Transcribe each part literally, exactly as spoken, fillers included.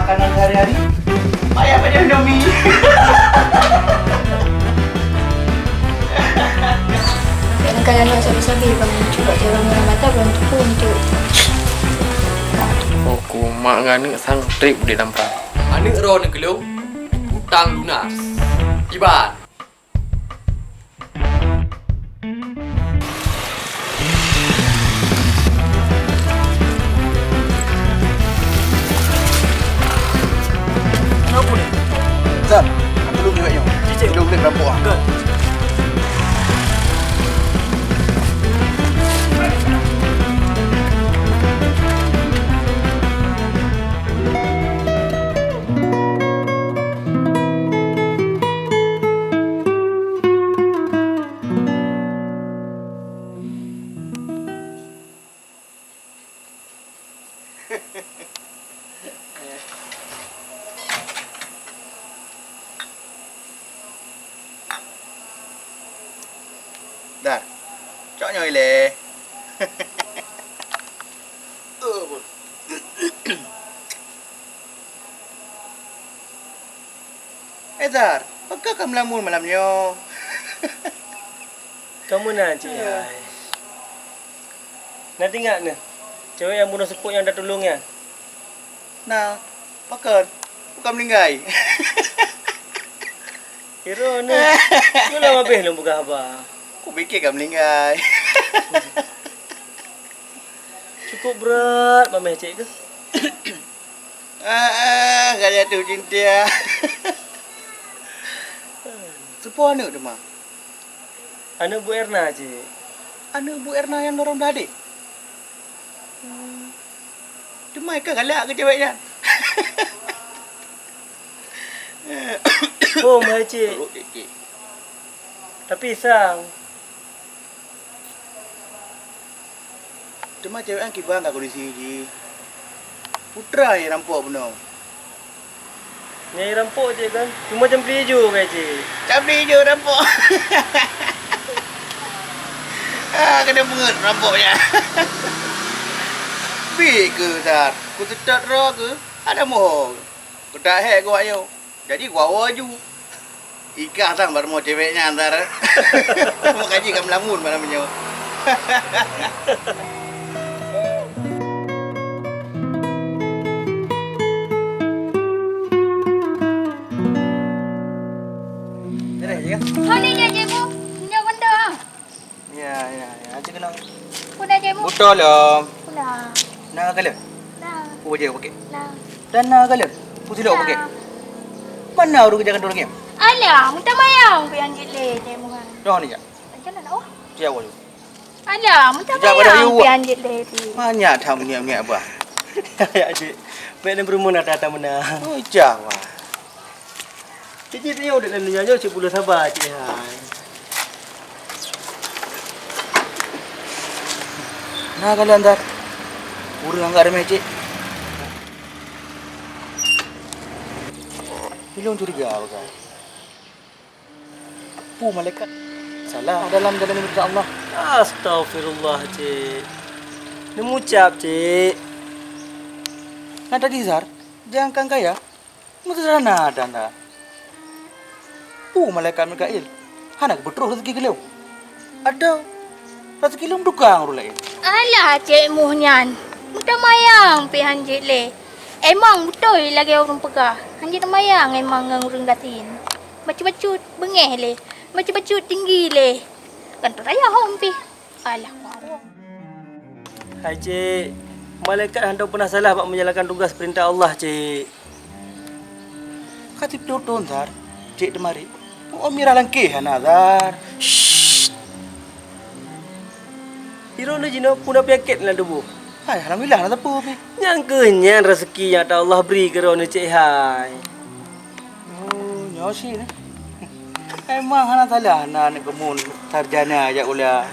Makanan sehari-hari, payah bak Indomie. Dan kalau nak sabe-sabe, bang, cuba jalan dengan mata, belum tepung tu. Aku mak ngan aneuk sang trip di dampar. Aneuk droeneuh keulong, utang lunas. Iban. Kenapa ni? Zan, aku dulu kewek nyoe. Cicik. Dulu kena rampok ah. Ke? Dah. Cok nyoe ilèe. Eh, Zar, pakon ka meulamun malam nyoe? Kamu na, Cik, hai. Na teuingat neuh, cewek nyang bunoe seupôt nyang tatulông nyan? Na, pakon? Bukan meuninggai? Iro neuh, nyoe lom habéh lôn peugah haba. Kupike ka meuninggai. Cukup brat mameh cit keuh. Ah, ah, ka jatuh cinta. Soe po aneuk teuma? Aneuk Bu Erna cit. Aneuk Bu Erna nyang lorong blah deh? Hmm. Teuma ka galak keu cewek nyan? Hom hai cit. Tapi sang. Teuma cewek nyan kiban ka kondisi jih. Putra nyang rampok bunoe. Nyang rampok cit kan? Cuma campli ijo kai cit. Campli ijo rampok. Ah, kena beungeut rampok nyan. Bit keuh, Zar. Kuseutôt droe keuh, hana moho. Keutak hék geuwak nyoe. Jadi geuwoe ju. Ikah sang baroe cewek nyan, Zar. Meukaji ka meulamun malam nyoe. Hai, nyoe benda. Ya, ya, ya. Aja kena. Pun aja mu. Butol lom. Pula. Na galon? Na. Pu je pakai. Na. Dan na galon? Pu silok pakai. Mana urang kerja kantor ni? Alah, minta mayang pi anjit le je mu. Dah ni jak. Jalan oh. Siap wajib. Alah, minta mayang pi anjit le pi. Banyak dah minyak-minyak bah. Ya je. Baik dan berumur dah datang mana. Oh, jah wah. Cit, cit, nyoe udép lam donya nyoe cit, peureulèe saba cit hai. Na galon, Zar. Ureueng anggap remeh cit. Ilôn curiga bagai. Peue malaikat salah dalam jalan meuridha Allah. Astaghfirullah, cit. Neumucap, cit. Na tadi, Zar, jangan kaya. Meuseuderhana that na. Peue malaikat Mikail hana geupeutroh raseuki keu lôn? Atawa raseuki lôn tukang ureueng laén? Alah, cit muh nyan. Meuta mayang pih han jeuet lé. Emang beutôi lagèe ureueng peugah, han jeuet mayang emang ngon ureueng gasien. Bacut-bacut beungèh lé, bacut-bacut tinggi lé. Kan raya hom pih. Alah, wah. Hai, cit. Malaikat hana peunah salah bak meunjalankan tugas peurintah Allah, cit. Ka siploh thon, Zar, cit teuma ri. Ôk mirah langkeh hana, Zar. Shh. Droeneuh jinoe peue na peunyakét lam tuboh? Hai, alhamdulillah, hana sapeue pih. Nyang keuh nyan raseuki nyang ata Allah bri keu droeneuh, cit, hai. Oh, nyoe cit, eh. Emang hana salah na aneuk kamoe sarjana jak kuliah.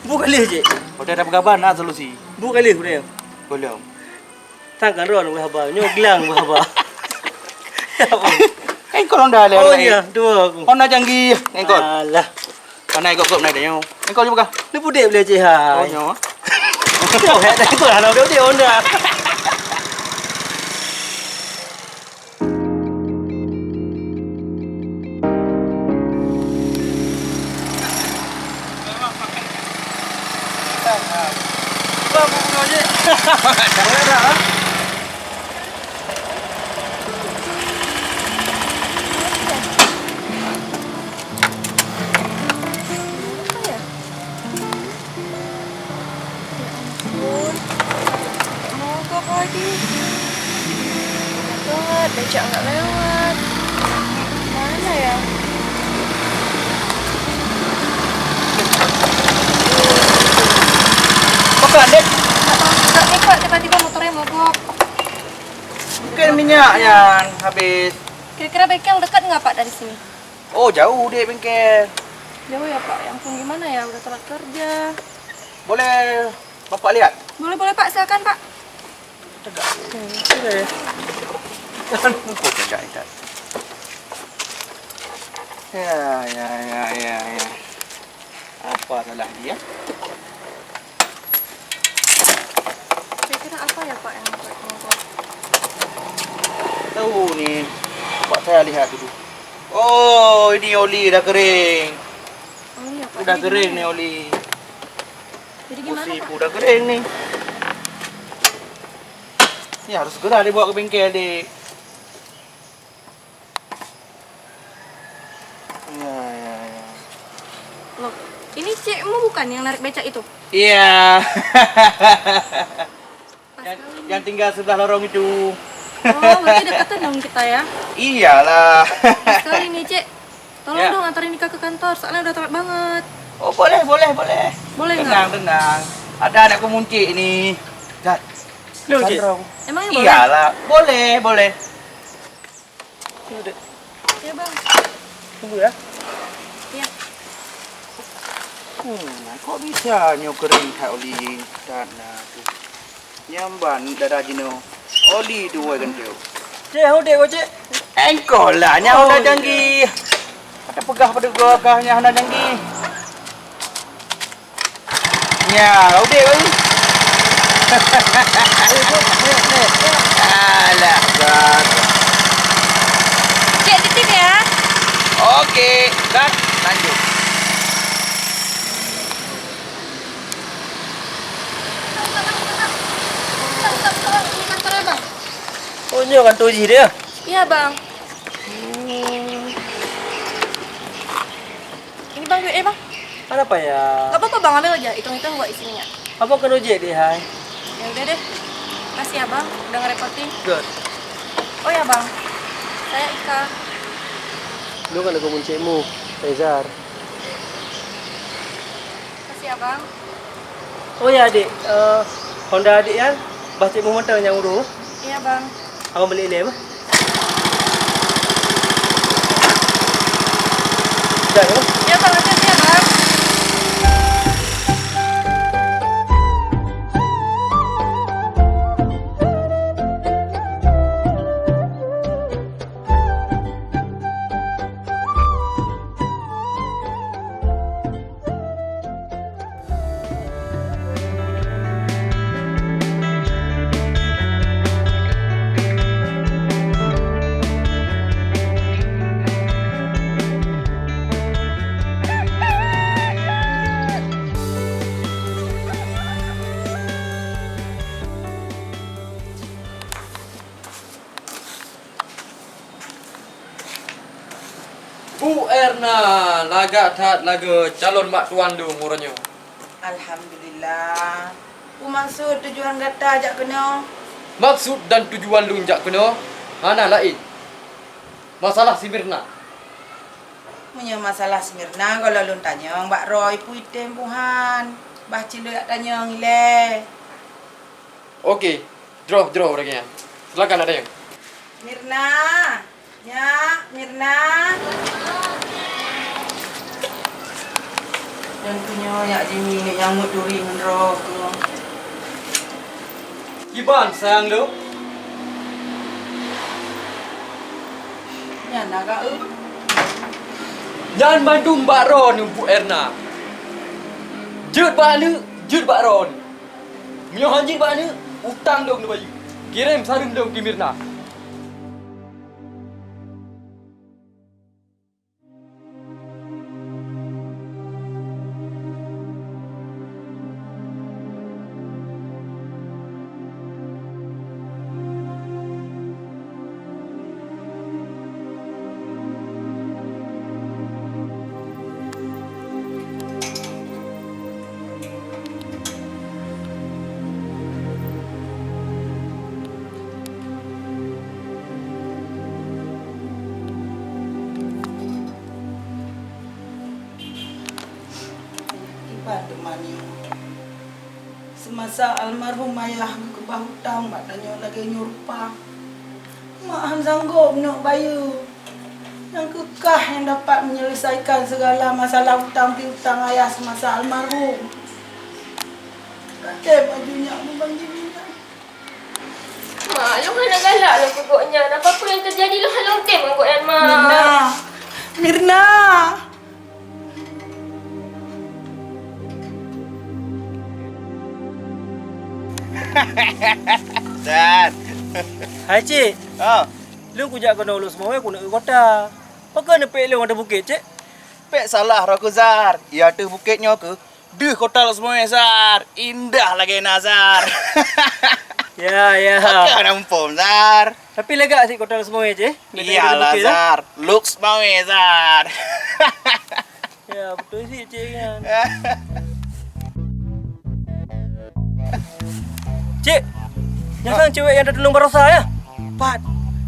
Bukon lheueh, cit. Watèe tapeugah ban na solusi. Bukon lheueh, udah. Belum. Tang kan ron haba, nyoe glang haba. Kan kau honda lé. Oh iya, dua aku. Honda canggih, kan kau. Alah. Mana ikut kau naik dia? Kan kau juga. Ni pudek boleh je ha. Oh, nyoe. Nyoe hek dah ikut hana boleh honda. Apa ya? Ya ampun. Mogok lagi. Banyak banget, becak nggak lewat. Mana ya? Apa, Dek? Nggak tahu juga nih, Pak. Tiba-tiba motornya mogok. Mungkin minyak yang habis. Kira-kira bengkel dekat nggak, Pak, dari sini? Oh, jauh, Dek, bengkel. Jauh ya, Pak? Ya ampun, gimana ya? Udah telat kerja. Boleh Bapak lihat? Boleh, boleh, Pak. Silakan, Pak. Tegak. Hmm, sini. Jangan mukul tegak, Intan. Ya, ya, ya, ya, ya. Apa salah dia? Kira-kira apa ya, Pak, yang buat mogok? Tahu ni. Pak, saya lihat dulu. Oh, ini oli dah kering. Oli apa? Udah kering ni oli. Jadi gimana, Pak? Busi pun udah kering ni. Ni harus segera dibawa ke bengkel, Dek. Ya, ya, ya. Loh, ini cikmu bukan yang narik becak itu? Iya. Pas yang, kali yang tinggal sebelah lorong itu. Oh, berarti deketan dong kita ya? Iyalah. Pas kali nih, Cik. Tolong dong antarin Ika ke kantor, soalnya udah telat banget. Oh, boleh, boleh, boleh. Boleh nggak? Tenang, tenang. Ada anak kemuncik ini. Zat. Loh, Cik. Emangnya boleh? Iyalah, boleh, boleh. Tunggu, Dek. Ya, Bang. Tunggu ya. Ya. Hmm, kok bisa nyoe kering that oli that na tu. Nyamban dada jinoe. Oli dua genteu. Cek, udek kau, Cek. Engkau lah nyang hana janji. Kata peugah pada gua kah nyang hana janji. Nya, udek baru. Alah, gagal. Cek titip ya. Okey, dah lanjut. Ini kantor abang. Oh, nyoe kantor jih dia? Iya, Bang. Hmm. Ini, Bang, duit, eh, Bang. Kenapa ya? Gak apa-apa, Bang, ambil aja. Hitung-hitung buat isi minyak. Apa kena ojek deh, hai? Ya udah deh. Makasih ya, Bang, udah ngerepotin. Good. Oh ya, Bang. Saya Ika. Lu kan aku muncikmu, Rezar. Makasih ya, Bang. Oh ya, Adik. Eh, Honda Adik ya, bah cik muh mantong nyang urus. Iya, Bang. Abang beli lem. Dah, ya? Iya, Bang. Makasih ya, Bang. Bu Erna, lagak that lagée calon mak tuan lôn uroe nyoe. Alhamdulillah. Peue maksud tujuan gata jak keunoe? Maksud dan tujuan lôn jak keunoe hana laén, masalah si Mirna. Meunyoe masalah si Mirna, gohlom lôn tanyong bak droe peue item Tuhan. Bah cit lôn jak tanyong ilée. Oke, jroh, jroh ureueng nyan. Silakan, ada nyang. Mirna! Nyak, Mirna! Nyang keuh nyoe, Nyak Jimmy, nyoe nyang ngut duri ngon droe keuh. Kiban, sayang lôn? Nyan na ka, eu. Nyan mandum bak droeneuh, Bu Erna. Jeuet bak aneuk, jeuet bak droeneuh. Meunyoe han jeuet bak aneuk, utang lôn neubayeue. Kirém sareuem lôn keu Mirna. Seumasa almarhum ayah geukeubah utang bak tanyoe lagée nyoe rupa, mak han sanggob neuk bayeue. Nyang keu kah nyang dapat menyelesaikan segala masalah utang piutang ayah seumasa almarhum. Watée baju nyak meuban jih nyan. Mak, lôn hana galak lôn keu gobnyan. Apa-apa nyang teujadi lôn hana udeb ngon gobnyan, Mak. Mirna! Mirna! Dan. Hai, Cik. Ah. Lôn kujak keunoe Lhokseumawe keuneuk keu kota. Pakon neupék lôn ateueh bukét, Cik? Pék salah droe keuh, Zar. Di ateueh bukét nyoe keuh deuh kota Lhokseumawe, Zar. Indah lagée na, Zar. Ya, ya. Pakon na muphom, Zar. Tapi lagak sit kota Lhokseumawe, Cik. Iyalah, Zar. Lhokseumawe, Zar. Ya, beutôi sit, Cik, nyan. Cik, nyan kan cewek nyang tatulông baroesa, ya? Pat.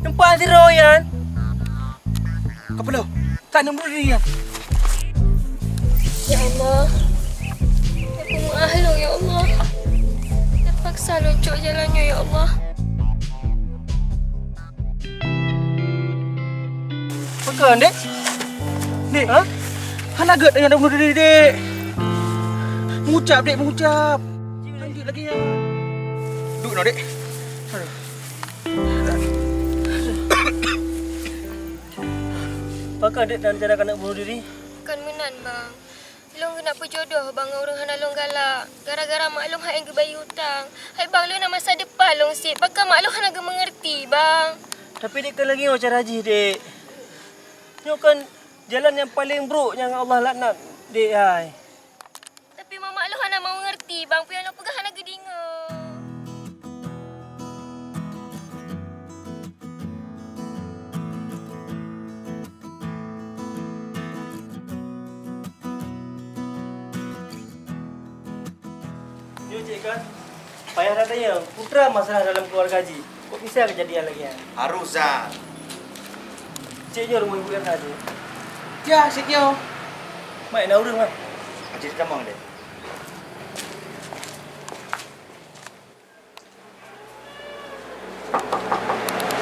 Nyang pat sidroe nyan. Ka peuleuh. Ka neubunuh diri nyan. Ya Allah. Peue meu'ah lôn, ya Allah. Terpaksa lôn cok jalan nyoe, ya Allah. Pakon, Dek? Dek? Ha? Hana gét nyang bunuh diri, Dek. Mengucap, Dek, mengucap. Lanjut lagi nyan. Duek noh, Dek. Aduh. Pakon, Dek, dan cara keuneuk bunuh diri? Kon meunan, Bang. Lôn keuneuk peujodoh bang ngon ureueng hana lôn galak. Gara-gara mak lôn han geubayeue utang. Hai bang, lôn na masa depan lôn sit. Pakon mak lôn hana geumeungeurti, bang? Tapi dek kan lagèe nyoe cara jih, dek. Nyoe kan jalan nyang paleng brok nyang Allah laknat, dek hai. Tapi mak lôn hana mau ngeurti, bang. Peue nyang lôn peugah hana geudeungö. Nyoe cit kan, payah that tanyong, peue teuma masalah dalam keuluwarga jih? Kok bisa keujadian lagèe nyan? Harôh, Zan. Cit nyoe rumoh ibu Erna cit? Ya, cit nyoe. Mak, na ureueng, Mak. Aci tamong deh.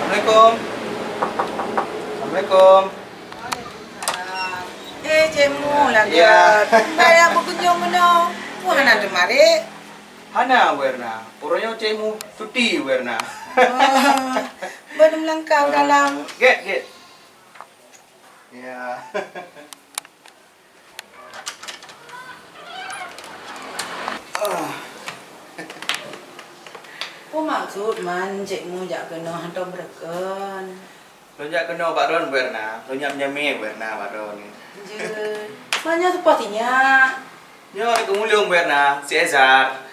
Assalamualaikum. Assalamualaikum. Eh, Cik Mu, lagèe ya. Tumbai beukunjong keunoe. Peue hana teumarit? Hana, Bu Erna. Uroe nyoe Cik Mu cuti, Bu Erna. Oh, beuneulangkah dalam. Gèt, gèt. Ya. Peue maksud man Cik Mu jak keunoe hantom beureukeun? Lôn jak keunoe bak droen, Bu Erna. Lôn nyang meujamé, Bu Erna, bak droen. Jeuet. Meunyoe seupôt sinyak. Nyoe aneuk keumulông, Bu Erna, si Ezar.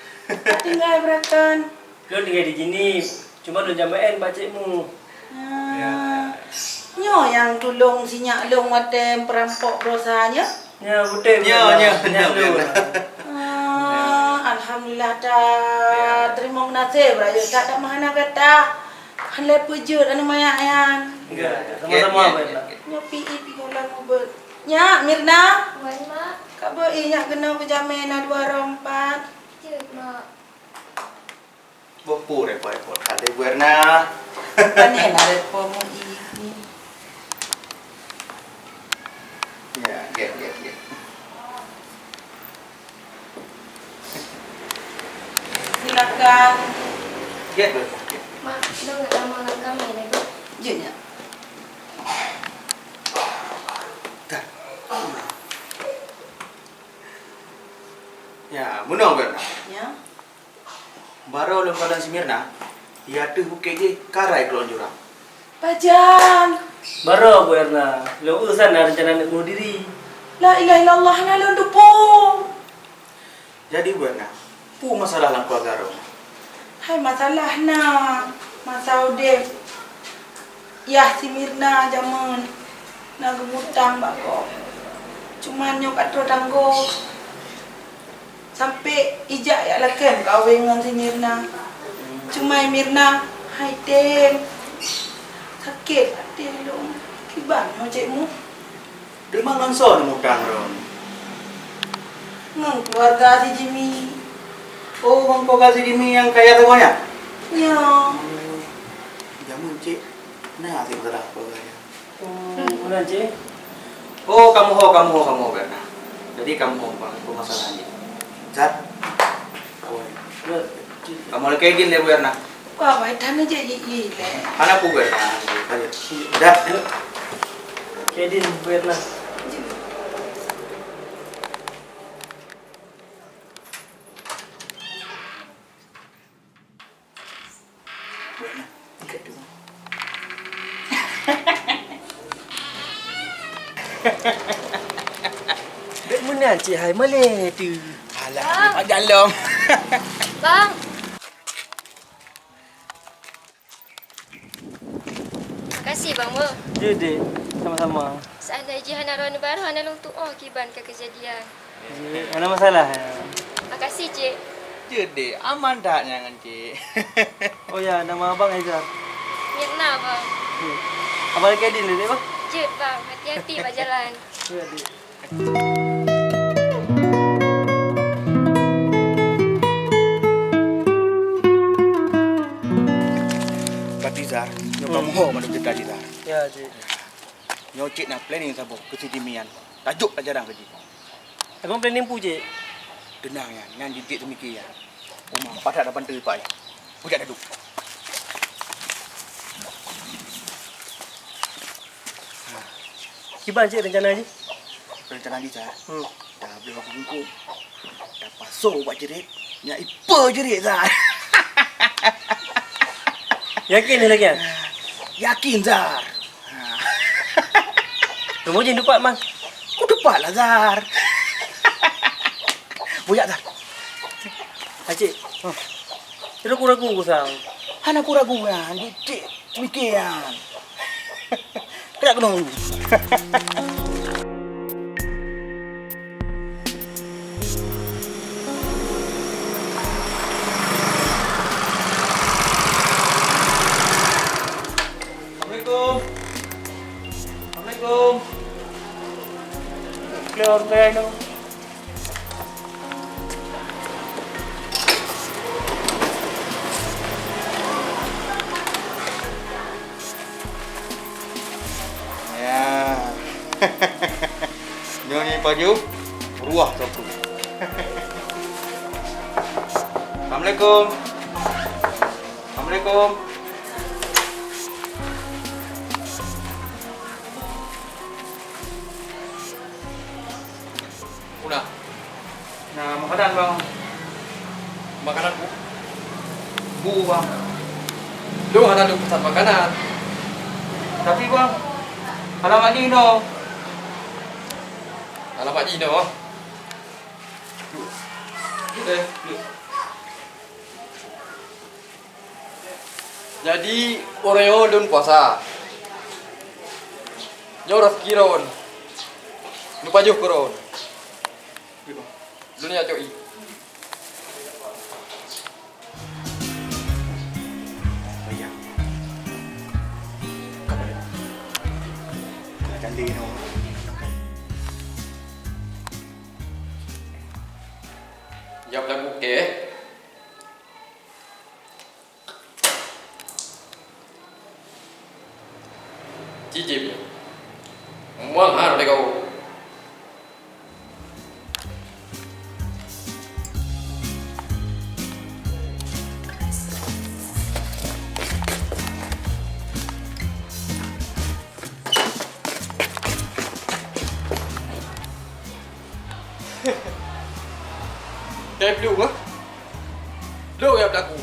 Tinggai beureukeun. Lôn tinggai di sini, cuma lôn jak meu'en bak Cik Mu. Ah. Ya. Nyoe nyang tulông sinyak lôn watèe peurampok baroesa nyoe? Nyoe, beutôi, nyoe, nyoe, nyoe, nyoe lôn. Ah, alhamdulillah that. Ya. Teurimong geunaséh, beuraya that, that meuhana gata. Hana lé peujeuet aneuk manyak nyan. Ya, sama-sama, Bu Erna. Nyoe pi i pi gohlom ubeuet. Nyak, Mirna. Wan, Mak. Ka beu'i nyak keunoe beujamé na dua rom pat. Jeuet, Mak. Boh peue repot-repot that lé, Bu Erna. Pane na repot mu i. Ya, gèt, gèt, gèt. Silakan. Gèt, Bu Erna, gèt. Mak, lôn gèt tamong lam kamé lé, Bu. Jeuet nyak. Dah. Ya, meunoe, Bu Erna. Ya. Baroe lôn kalon si Mirna, di ateueh bukét jih ka rhai keudroe jurang. Pajan? Baroe, Bu Erna, lôn eu sana rencana neuk bunoh diri. La ilaha illallah, hana lôn teupeue. Jadi, Bu Erna, peue masalah lam keuluwarga droeneuh? Hai, masalah na, masa udép yah si Mirna jameun na geumutang bak gob. Cuman nyoe ka troh tanggong. Sampai ijak jak lakèe meukawen ngon si Mirna. Cuma Mirna hai tem. Sakét até lôn. Kiban nyoe Cik Mu. Deungon ngon soe neumutang droe? Ngon keuluwarga si Jimmy. Oh, ngon keuluwarga si Jimmy nyang kaya saboh nyan? Ya. Jameun cit na si masalah keuluwarga nyan. Oh, meunan cit? Oh, kamoe ho, kamoe ho, kamoe ho, Berna. Jadi kamoe ho, bukan masalah ni. Zat. Kamoe lakèe idin lé Bu Erna. Wah, baik, kami jadi ilèe. Hana peue, Bu Erna. Ayo. Dah. Lakèe idin, Bu Erna. Dek meunan cit hai malèe tu. Alah, Bang. Pajan lom. Bang. Makasih, Bang, boh. Jeuet, Dek. Sama-sama. Seandai jih hana droeneuh baroe, hana lôn tuoh kiban ka keujadian. Jeuet, hana masalah, ya. Makasih, Cik. Jeuet, Dek. Aman that nyan ngon Cik. Oh ya, nama abang Aizar. Mirna, Bang. Jeuet. Abang lakèe idin dulu, Dek, bah? Jeuet, Bang. Hati-hati bak jalan. Jeuet, Dek. Berarti, Zar, nyoe kamoe ho mandum ceurita jih, Zar. Ya, Cik. Nyoe cit na planning saboh keu si Jimmy nyan. Tajok pelajaran keu jih. Emang planning peue, Cik? Teunang nyan, nyan jih cit teumike nyan. Uma, padat na bantu ipak nyan. Kujak daduek. Kiban cit rencana jih? Rencana jih, Zar? Hmm. Tabloe bungkôh. Tapasoe bak jeuret, nyak ipe jeuret, Zar. Yakin lagèe nyan? Yakin, Zar. Rumoh jih dupat, Man? Ku dupat lah, Zar. Bujak, Zar. Acik, ragu-ragu ku sang. Hana ku ragu nyan, cit teumike nyan. Keuyak keunoe. Assalamualaikum. Assalamualaikum. Keluar, keluar, keluar. Ya. Nyoe ni paju ruah sapu. Assalamualaikum. Assalamualaikum. Udah. Nah, makanan, Bang. Makanan bu? Bu, Bang. Lu hana lu pesan makanan. Tapi, Bang, alamat jih inoe. Alamat jih inoe. Eh, lu. Jadi, uroe nyoe lôn puasa. Nyoe raseuki droen. Lupa jôh keu droen. Lôn jak cok ié. Jak beudabu, oke? Cicém. Muang ha lagèe kau. Dai blueng, ah. Blueng nyang beudaku.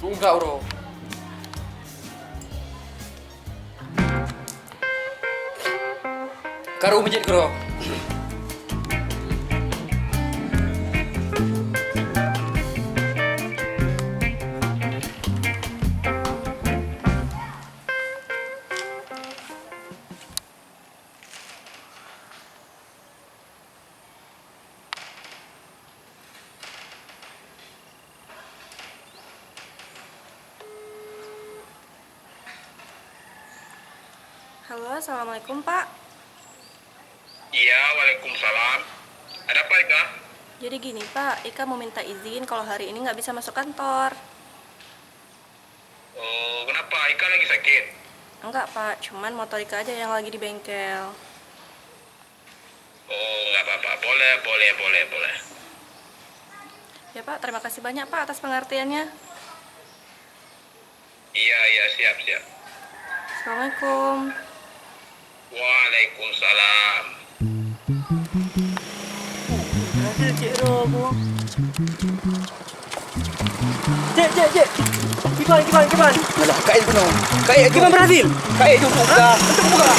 Tungga uroe. Karu meujeuet keudroe. Halo, assalamualaikum, Pak. Iya, waalaikumsalam. Ada apa, Ika? Jadi gini, Pak, Ika mau minta izin kalau hari ini nggak bisa masuk kantor. Oh, kenapa? Ika lagi sakit? Enggak, Pak. Cuman motor Ika aja yang lagi di bengkel. Oh, nggak apa-apa. Boleh, boleh, boleh, boleh. Ya, Pak, terima kasih banyak, Pak, atas pengertiannya. Iya, iya, siap, siap. Assalamualaikum. Waalaikumsalam. Hasil cek roh aku. Cek, cek, cek. Kiban, kiban, kiban. Alah, kain penuh. Kain Kiban berhasil. Kain tu buka. Untuk buka.